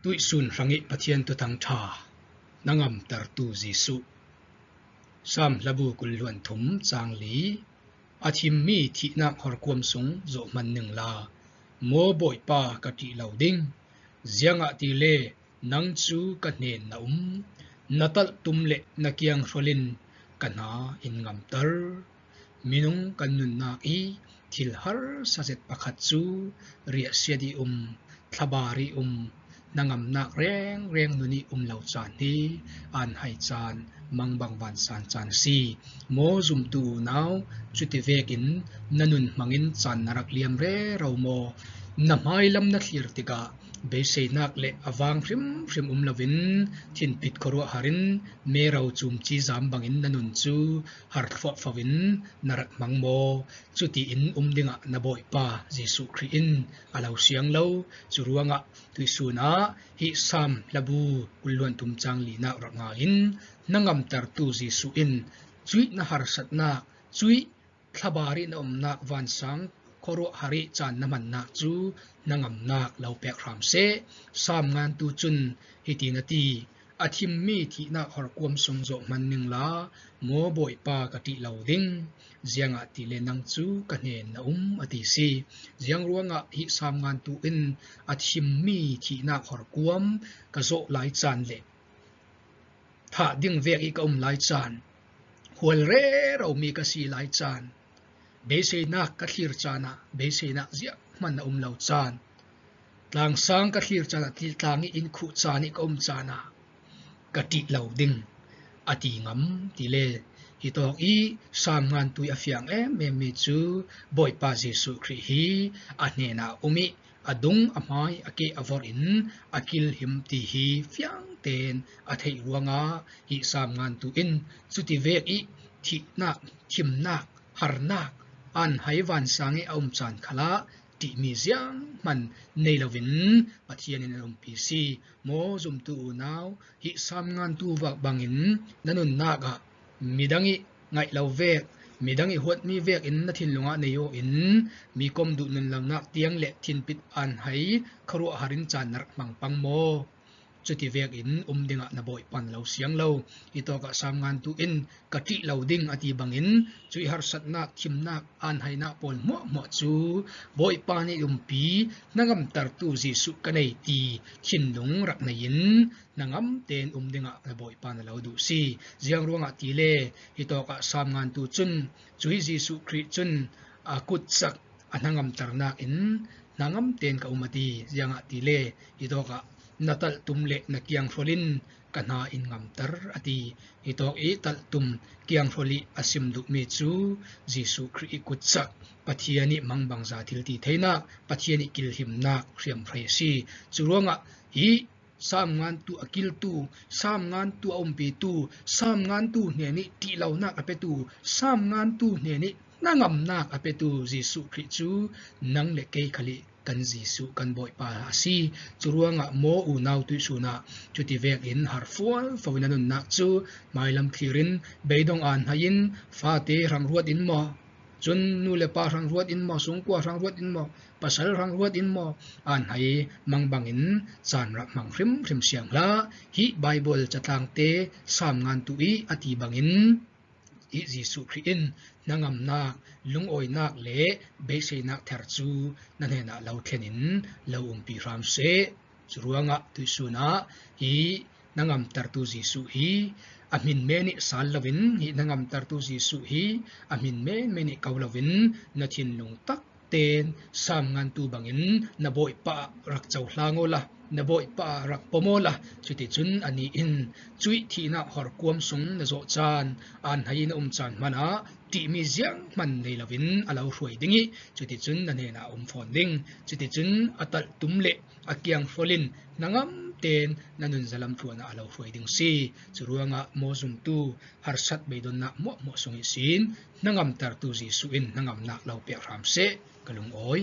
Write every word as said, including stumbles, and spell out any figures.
Tuihsun hrangih Pathian thuthang ṭha, na ngamtertu Jesuh. Sam hlabu kul hluan thum chang li. A thimmi thihnak horkuam sung zawh hman ning la, maw Bawipa, ka ṭih lo ding. Ziangahtile nang cu ka hnen na um, na talhtum le na kianghrol in ka hna in ngamter. Minung kan nunnak i thil harsa zet pakhat cu riahsiat i um, thlabar i um, na ngamnak rengreng nun i um lo caan hi, an hai caan, mangbang vansan caan a si. Maw zumtu unau, cuti vekin na nun hmangin caan na rak liam rero maw? Na hmailam na thlir tikah beiseinak le a vang hrimhrim um loin thinpit khuaruahhar in mero cumci zam bangin na nun cu har thluahfo in na rak hmang maw? Cutiin um dingah na Bawipa Jesuh Khrih in a lo siang lo. Curuangah tuihsun ah hih Sam hlabu kul hluan thum cang linak rak ngai in, na ngamtertu Jesuh in cuih na harsatnak, cuih thlabar i na umnak vansang khuaruahhar i caan na hmannak cu na ngamnak lo pek hram seh. Sam ngantu cun hitin a ti, a thimmi thihnak horkuam sung zawh hman ning la, maw Bawipa, ka ṭih lo ding. Ziangahtile nang cu ka hnen na um, a ti si. Ziang ruangah hih Sam ngantu in a thimmi thihnak horkuam ka zawh lai caan le thah ding vek i ka um lai caan, hual rero mi ka si lai caan, beiseinak ka thlir caan ah beiseinak zianghman a um lo caan, tlangsang ka thlir caan ah tlang i inn khuh caan i ka um caan ah ka ṭih lo ding, a ti ngam ti le. Hitawk i Sam ngantu i a fiang emem mi cu Bawipa Jesuh Khrih hi a hnenah um i a dung, a hmai, a keh, a vorh in a kilhim ti hi fiang tein a theih ruangah hih Sam ngantu in cuti vek i thihnak, thimnak, harnak, an hai vansang i a um caan khalah ṭihmi zianghman nei loin Pathian in a umpi si. Maw zumtu unau, hih Sam ngantu vak bangin na nunnak ah midang i ngaih lo vek, midang i huatmi vekin na thinlung ah nei aw in, mi kom duh nun lonak tiang le thinpit an hai khuaruahhar in caan na rak hmang pang maw? Cuti vekin um dingah na Bawipa na lo siang lo. Hitawkah Sam ngantu in ka ṭih lo ding a ti bangin cuih harsatnak, thimnak, an hainak pawl hmuahhmuah cu Bawipa nih umpi, na ngamtertu Jesuh ka nei ti thinlung rak nei in na ngam tein um dingah na Bawipa na lo duh si. Ziang ruangah tile hitawkah Sam ngantu cun cuih Jesuh Khrih cun a kutsak a hnangamternak in hnangam tein ka um a ti. Ziangahtile hitawkah na talhtum le na kianghrol in ka hna in ngamter a ti. Hitawk i talhtum kianghrol i a sim duhmi cu Jesuh Khrih i kutsak, Pathian i mangbangza thil ti theinak, Pathian i kilhimnak hriamhrei a si. Curuangah hi Sam ngantu a kiltu, Sam ngantu a umpitu, Sam ngantu hnenih ṭihlonak a petu, Sam ngantu hnenih hnangamnak a petu Jesuh Khrih cu nang le kei khal i kan Jesuh, kan Bawipa a si. Curuangah maw unau tuihsun ah cuti vekin har fualfo in a nunnak cu hmailam thlir in beidong an hai in fate hrangruat in maw, cun nu le pa hrangruat in maw, sungkua hrangruat in maw, pasal hrangruat in maw, an hai mangbangin caan rak hmang hrimhrim siang hlah. Hih Baibal catlangte Sam ngantu i a ti bangin hih Jesuh Khrih in hnangamnak, lungawinak le beiseinak ther cu na hnenah lo thlen in lo umpi hram seh. Curuangah tuihsun ah hi hnangamtertu Jesuh hi a hmin men i sal loin, hi hnangamtertu Jesuh hi a hmin menmen i ko loin na thinlung tak tein Sam ngantu bangin na Bawipa ah rak cohlang awla, na Bawipa ah rak pom awla, cuticun anih in cuih thihnak horkuam sung na zawh caan, an hai in a um caan hmanah ṭihmi zianghman nei loin a lo hruai ding i cuticun na hnenah a um fawn ding. Cuticun a talhtum le a kianghrol in hnangam tein na nunzalam thluahnak a lo hruai ding si. Curuangah maw zumtu, harsat beidonnak hmuahhmuah sung ihsin hnangamtertu Jesuh in hnangamnak lo pek hram seh. Ka lungawi.